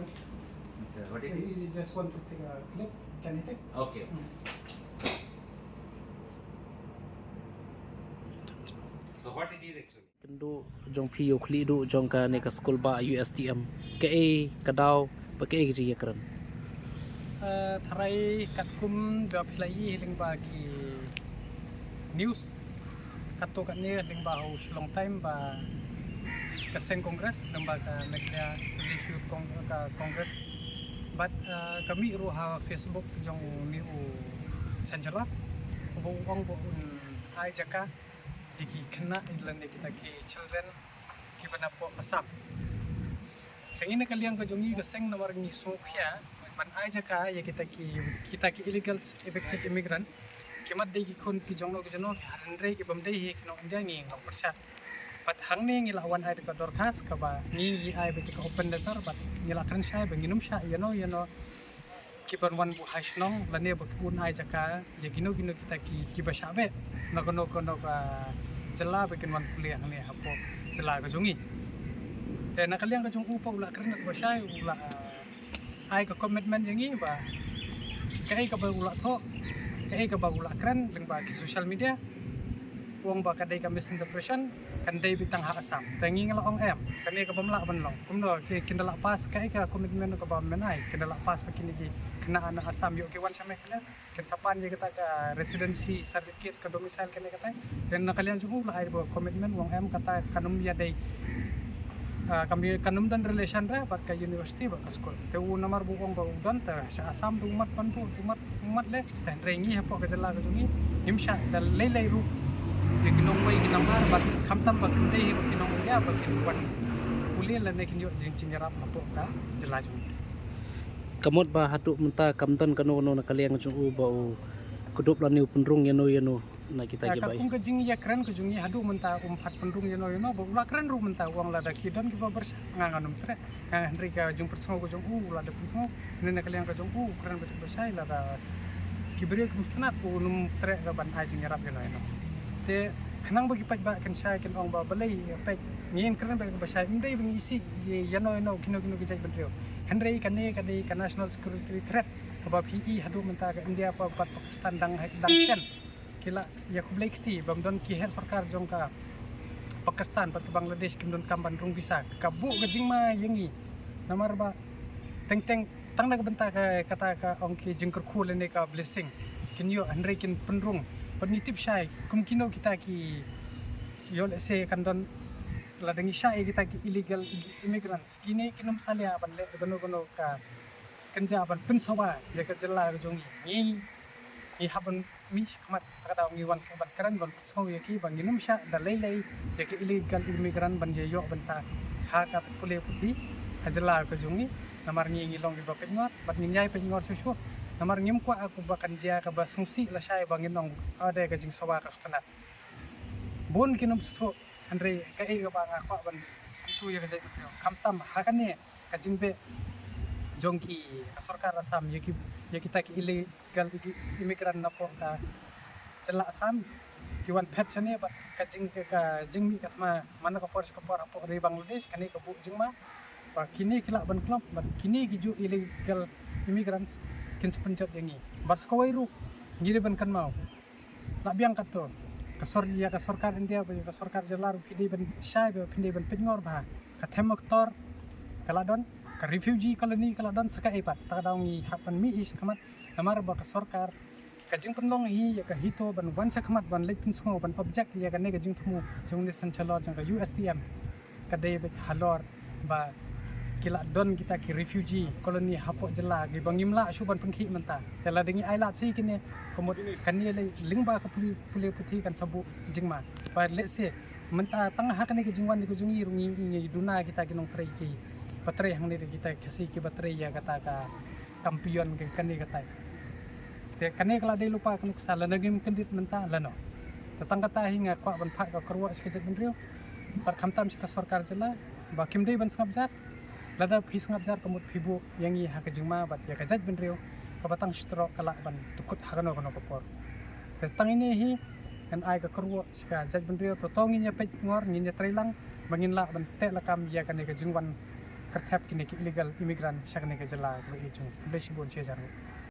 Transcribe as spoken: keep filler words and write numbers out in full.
Sir, what it is? Just want to take a clip. Can I take? Okay, okay. So what it is actually? Kynduh jong phi ïa u khlieh duh jong kane ka skul bah U S T M. Kaei ka daw bad kaei ka jingïakren? Tharai katkum ba phi la ïohi lyngba ki news, katto katne lyngba ha u Shillong Times ba ka seng Congress lyngba ka Meghalaya Pradesh Youth Congress bad ka mih ruh ha Facebook jong une u chanchalor ba u ong ba un ai jaka ïa ki khynnah lane kita ki children kiba na poh Assam. Te ngi na ka liang ka jong ngi ka seng namar ngi sngewkhia ban ai jaka ïa kita ki, kita ki illegal evicted immigrant. Ki mat dei ki khun ki jong no ki jong no, ki hynrei ki bym dei hi ki nong India, ngi ngi pyrshah. Bad hangne ngi la wan ai da ka dorkhas kaba ngi ngi ai bad ka open letter bad ngi la kren shai ba ngin ym shah ïa no ïa no ki ban wan buh ha shnong lane ba ki un ai jaka ïa kino kino kita ki, kiba shah beh na kano kano ka jylla ba kin wan pule hangne hapoh jylla ka jong ngi. Te na ka liang ka jong u pat u la kren kaba shai, u la ai ka commitment ïa ngi ba kaei kaba u la thoh, kaei kaba u la kren lyngba ki social media, u ong ba ka dei ka misinterpretation, kan dei beit tang ha Assam. Te ngi ngi la ong em, kane ka bym lah ban long. Kumno ki, kin da lah pass, kaei ka commitment kaba men ai, kin da lah pass ba kine ki khynnah na Assam ïoh ki wan sha Meghalaya, kin sa pan ïa kata ka residency certificate, ka domicile kane katai. Te na ka liang jong u la ai ba commitment, u ong em, kata kan ym ïa dei, ah, kan ym, kan ym don relation re bad ka university bad ka skul. Te u namar ba u ong ba u don, te sha Assam da u mat ban buh, u mat, u mat leh. Te hynrei ngi hapoh ka jylla ka jong ngi ngim shah da lei lei ruh ïa ki nongwei ki namar bad khamtam ba kim dei hi ruh ki nong India ba kin wan pule lane kin ïoh jing, jingïarap hapoh ka jylla jong ngi. Ka mut ba haduh mynta kam don kano kano na ka liang jong u ba u kdup lane u pynrung ïano ïano na kita ki bai. Katkum ka jingïakren ka jong ngi haduh mynta um pat pynrung ïano ïano, ba u la kren ruh mynta u ong lada ki don kiba pyrshah nga ngan ym treh. Nga hynrei ka jingpynsngew ka jong u, u la da pynsngew. Hynrei na ka liang ka jong u, u kren beit ba shai lada ki briew kim sngewtynnat, un ym treh ka ban ai jingïarap ïano ïano. Te khnang ba ki paidbah kin shai kin ong ba balei peit, ngin kren beit ba shai, ym dei ba ngi isih ïano ïano kino kino ki jaitbynriew. Hynrei kane ka dei ka national security threat kaba phi i haduh mynta ka India bad Pakistan dang, dang shen ki la ïa khublei kti bym don ki heh sorkar jong ka Pakistan bad ka Bangladesh kim don kam ban rung visa. Ka buh ka jingma ïa ngi namar ba teng teng tang na ka bynta ka, kata ka ong ki jingkyrkhu lane ka blessing kin ïoh, hynrei kin pynrung. Bad ngi tip shai kum kino kita ki ïoh lehse kan don lada ngi shah ïa kita ki illegal immigrants, kine kin ym salia ban leh kano kano ka kynja ban pynsawa ïa ka jylla ka jong ngi. Ngi, ngi hap ban mih shakhmat, ta ka daw ngi wan ban kren ban pynsngew ïa ki ba ngin ym shah da lei lei ïa ki illegal immigrant ban ïa ïoh bynta ha ka pule puthi ha jylla ka jong ngi. Namar ngi ngi long kiba peitngor bad ngin ïai peitngor shuh shuh. Namar ngim kwah ïa kaba kan jia kaba sngewsih lashai ba ngin ong, ah, dei ka jingsawa ka sngewtynnat. Bun kin ym sngewthuh, hynrei kaei kaba nga kwah ban kyntu ïa ka jaitbynriew, khamtam ha kane ka jingbeh jong ki, ka sorkar Assam ïa ki, ïa kita ki illegal immigrant napoh ka jylla Assam, ki wan phet shane bad ka jing, ka, ka jingmih ka thma man la ka por sha ka por hapoh ri Bangladesh, kane ka buh jingma ba kine ki lah ban khlop bad kine ki juh illegal immigrants kin sa pynjot ïa ngi. Bad sa kawei ruh ngi dei ban kynmaw, lah biang katto, ka sor, ïa ka sorkar India bad ïa ka sorkar jylla ruh phi dei ban shai bad phi dei ban peitngor bha. Ka Themmeiktor ka la don, ka refugee colony ka la don, sa kaei pat, ta ka daw ngi hap ban mih hi shakhmat. Namar ba ka sorkar ka jingpynlong hi ïa ka HITO ban wan shakhmat ban leit pynsngew ban object ïa kane ka jingthmu jong une u chanchalor jong ka U S T M. Ka dei beit halor ba ki la don kita ki refugee colony hapoh jylla kiba ngim lah shuh ban pynkhih mynta. Te lada ngi ai lad sha kine, ka mut kane lei lyngba ka pule, pule puthi kan sa buh jingma. Ba lehse mynta tang ha kane ka jingwan ka jong ngi ruh ngi, ngi duna kita ki nongtrei kiba trei hangne, kita ki Khasi kiba trei ïa kata ka kampion ka kane katai. Te kane ka la dei lypa ka nuksa, lano ngim kyndit mynta lano. Te tang kata hi nga kwah ban phah ka kyrwoh sha ka jaitbynriew bad khamtam sha ka sorkar jylla ba kim dei ban sngap jar. Lada phi sngap jar ka mut phi buh ïa ngi ha ka jingma bad ïa ka jaitbynriew kaba tang shitrok ka lah ban dkut ha kano kano ka por. Te tang ine hi ngan ai ka kyrwoh sha ka jaitbynriew, to to ngin ïa peitngor, ngin ïa trei lang ba ngin lah ban teh lakam ïa kane ka jingwan thep kine ki illegal immigrant sha kane ka jylla kaba ïeit jong ngi. Khublei shibun, shi hajar nguh.